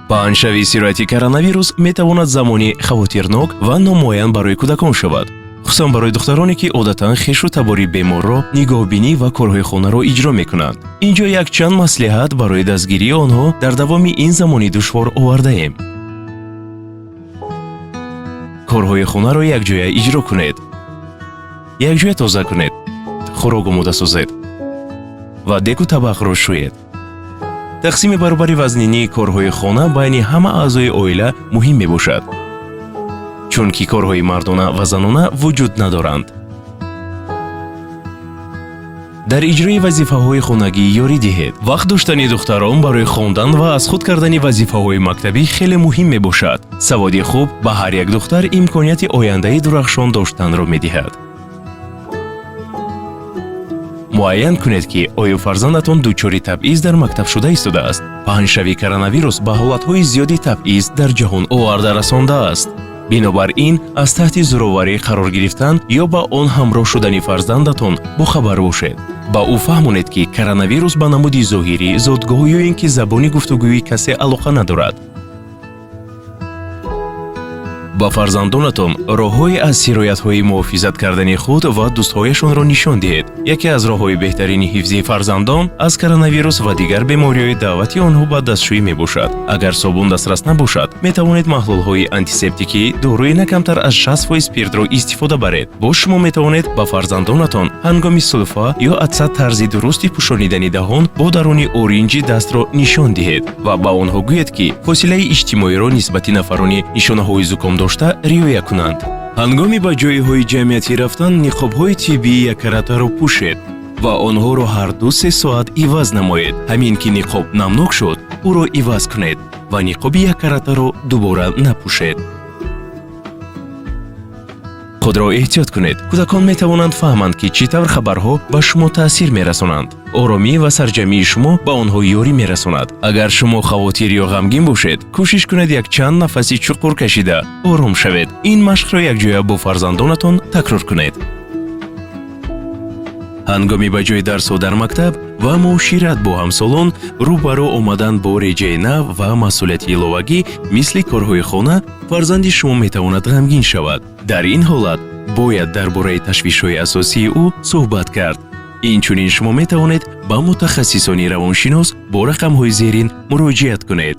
Паҳншавии сирояти коронавирус метавонад замони хавотирнок ва номуайян барои кӯдакон шавад, хусусан барои духтароне, ки одатан хешу табори беморро нигоҳбинӣ ва корҳои хонаро иҷро мекунанд. Ин ҷо якчанд маслиҳат барои дастгирии онҳо дар давоми ин замони душвор овардаем. Корҳои хонаро якҷоя иҷро кунед, якҷоя тоза кунед, хӯрок омода созед ва дегу табақро шӯед. Тақсими баробари вазнинии корҳои хона байни ҳама аъзои оила муҳим мебошад, чунки корҳои мардона ва занона вуҷуд надоранд. Дар иҷрои вазифаҳои хонагӣ ёрӣ диҳед. Вақт доштани духтарон барои хондан ва аз худ кардани вазифаҳои мактабӣ хеле муҳим мебошад. Саводи хуб ба ҳар як духтар имконияти ояндаи дурахшон доштанро медиҳад. Муайян кунед, ки оё фарзандатон дучори табъиз дар мактаб шуда истодааст. Паҳншавии коронавирус ба ҳолатҳои зиёди табъиз дар ҷаҳон оварда расондааст. Бинобар ин, аз таҳти зӯроварӣ қарор гирифтан ё ба он ҳамроҳ шудани фарзандатон бохабар бошед. Ба ӯ фаҳмонед, ки коронавирус ба намуди зоҳирӣ, зодгоҳ ё ин ки забони гуфтугӯи касе алоқа надорад. Ба фарзандонатон роҳҳои аз сироятҳои муҳофизат кардани худ ва дӯстҳояшонро нишон диҳед. Яке аз роҳҳои беҳтарини ҳифзи фарзандон аз коронавирус ва дигар бемориҳои даъвати онҳо ба дастшӯӣ мебошад. Агар собун дастрас набошад, метавонед маҳлулҳои антисептикӣ дорои на камтар аз 60% спиртро истифода баред. Боз шумо метавонед ба фарзандонатон ҳангоми сулфа ё атса тарзи дурусти пӯшонидани даҳон бо даруни оринҷи дастро нишон диҳед ва ба онҳо гӯед, ки фосилаи иҷтимоиро нисбати нафарони нишонаҳои зуком дошта риоя кунанд. Ҳангоми ба ҷойҳои ҷамъиятӣ рафтан ниқобҳои тиббии яккаратаро пӯшед ва онҳоро ҳар 2-3 соат иваз намоед. Ҳамин ки ниқоб намнок шуд, ӯро иваз кунед ва ниқоби яккаратаро дубора напӯшед. Худро эҳтиёт кунед. Кӯдакон метавонанд фаҳманд, ки чӣ тавр хабарҳо ба шумо таъсир мерасонанд. Оромӣ ва сарҷамъии шумо ба онҳо ёрӣ мерасонад. Агар шумо хавотир ё ғамгин бошед, кӯшиш кунед якчанд нафаси чуқур кашида ором шавед. Ин машқро якҷоя бо фарзандонатон такрор кунед. Ҳангоми ба ҷои дарсҳо дар мактаб ва муошират бо ҳамсолон рӯ ба рӯ омадан бо реҷаи нав ва масъулияти иловагӣ, мисли корҳои хона, фарзанди шумо метавонад ғамгин шавад. Дар ин ҳолат бояд дар бораи ташвишҳои асосии ӯ суҳбат кард. Инчунин шумо метавонед ба мутахассисони равоншинос бо рақамҳои зерин муроҷиат кунед.